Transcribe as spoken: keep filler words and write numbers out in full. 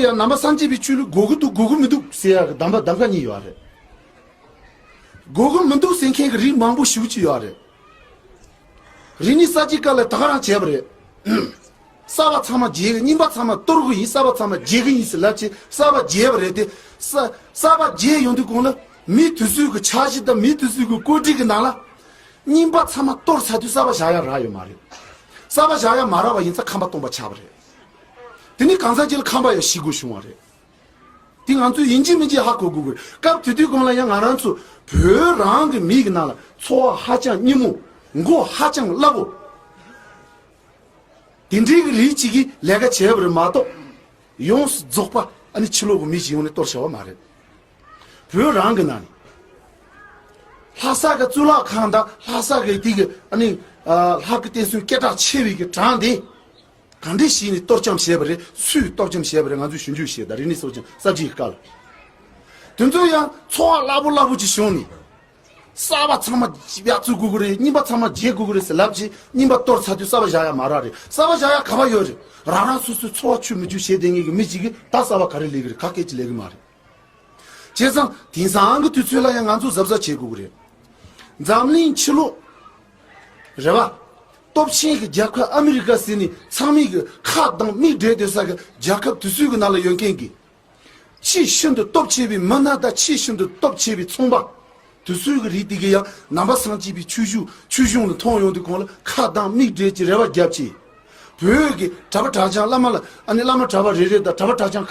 ཡང་ནང་པ་སངས་རྒྱས་པའི་ཆོས་ལུགས་དགོས་ཀྱི་འདུག་དགོས་ཀྱི་མི་འདུག་ཟེར་ཡག་གི་གདམས་པ་གདམ་ག་གཉིས་ཡོད་རེད། དགོས་ཀྱི་མི་འདུག་ཟེར་མཁན་གྱི་རིགས་མང་པོ་ཞེ་པོ་ཅིག་ཡོད་རེད། རིག་གནས་གསར་བརྗེའི་སྐབས་ལ་ད་ག་རང་བྱས་པ་རེད། གསར་པ་ཚང་མ་བརྗེ་གི། རྙིང་པ་ཚང་མ་གཏོར་གི་ཡིན། གསར་པ་ཚང་མ་བརྗེ་གི་ཡིན་ཟེར་ལབ་བྱས་གསར་པ་བརྗེས་པ་རེད་དེ། གསར་གསར་པ་བརྗེས་ཡོང་དུས་གོང་ལ་མི་དེ་ཚོའི་གི་འཆར་གཞི་དང་མི་དེ་ཚོའི་གི་བཀོད་སྒྲིག་གི་ནང་ལ་རྙིང་པ་ཚང་མ་གཏོར་ཚར་དུས་གསར་པ་བཞག་ཡ་རག་ཡོད་མ་རེད། གསར་པ་བཞག་ཡ་མ་རག་པ་ཡིན་ཙང་ཁམས་པ་སྟོང་པ་ཆགས་པ་རེད། དེ་ནི་གང་ཟག་ཅིག་ལ་ཁམས་པ་ཡང་ཞེ་དགུ་བྱུང་བ་རེད། དེ་ང་ཚོས་ཡིན་གཅིག་མིན་གཅིག་ཧ་གོ་དགོས་ཀྱི་རེད། སྐབས་དེ་དུས་གོང་ལ་ཡང་ང་རང་ཚོ་བོད་རང་གི་མི་གི་ནང་ལ་འཚོ་བ་ཧ་ཅང་སྙི་མོ། མགོ་ཧ་ཅང་སླ་པོ། དེ་འདྲའི་གི་རིགས་གཅིག་གིས་ལས་ཀ་བྱས་པ་རེད་མ་གཏོགས། ཡོངས་སུ་རྫོགས་པ་ཨ་ནི་ཕྱི་ལོགས་གི་མི་ཞིག་ཡོང་ནས་གཏོར་བྱ་བ་མ་རེད། བོད་རང་གི་ནང་ནས་ལྷ་ས་གི་གཙུག་ལག་ཁང་དང་ལྷ་ས་གི་དེ་གི་ཨ་ནི་ལྷ་སྐུ་བསྟན་སྲུང་སྐད་གྲགས་ཆེ་བའི་གི་གྲངས་དེ། ག་འདྲས་ཞིག་ནས་གཏོར་བཅོམ་བྱས་པ་རེད། སུས་གཏོར་བཅོམ་བྱས་པ་རེད། ང་ཚོས་ཞིབ་འཇུག་བྱས། ད་རིག་གནས་གསར་བརྗེ་གསར་བརྗེའི་སྐབས་ལ། དེ་ཚོ་ཡང་འཚོ་བ་སླ་པོ་སླ་པོ་ཅིག་བྱུང་ནས། གསར་པ་ཚང་མ་ཡར་བཙུགས་དགོས་ཀྱི་རེད། རྙིང་པ་ཚང་མ་བརྗེ་དགོས་ཀྱི་རེད་ཟེར་ལབ་བྱས་རྙིང་པ་གཏོར་ཚར་དུས་གསར་པ་བཞག་ཡ་མ་རག་རེད། གསར་པ་བཞག་ཡ་ག་པར་ཡོད་རེད། རང་རང་སོ་སོའི་འཚོ་བ་ཆུ་མི་ཆུ་བྱས་བསྡད་མཁན་གྱི་མི་གཅིག་གིས་ད་གསར་པ་ག་རེ་ལས་ཀྱི་རེད། ག་སྐད་ཅིག་ལས་ཀྱི་མ་རེད། བྱས་ཙང་དེང་སང་གི་དུས་ཚོད་ལ་ཡང་ང་ཚོ་གཟབ་གཟབ་བྱེད་དགོས་ཀྱི་རེད། འཛམ་གླིང་ཕྱི་ལོགས་རེད་བ། སྟོབས་ཆེན་གྱི་རྒྱལ་ཁབ་ཨ་མི་རི་ཀ་ཟེར་ནས་ཚང་མས་གི་ཁ་གདངས་མིག་བགྲད་སྡོད་ས་གི་རྒྱལ་ཁབ་དེ་ཚོའི་གི་ནང་ལ་ཡོད་མཁན་གྱི་ཆེས་ཤིན་ཏུ་སྟོབས་ཆེ་བའི་མི་སྣ་དང་ཆེས་ཤིན་ཏུ་སྟོབས་ཆེ་བའི་ཚོང་པ་དེ་ཚོའི་གི་རིགས་དེ་གི་ཡང་ནང་པ་སངས་རྒྱས་པའི་ཆོས་ཞུ་ཆོས་གཞུང་ལ་མཐོང་ཡོང་དུས་གོང་ལ་ཁ་གདངས་མིག་བགྲད་ཀྱི་རེ་བ་རྒྱབ་ཀྱི། བོད་ཀྱི་གྲྭ་པ་གྲྭ་རྐྱང་བླ་མ་ལ་ཨ་ནི་བླ་མ་གྲྭ་པ་རེ་རེ་དང་གྲྭ་པ་གྲྭ་རྐྱང་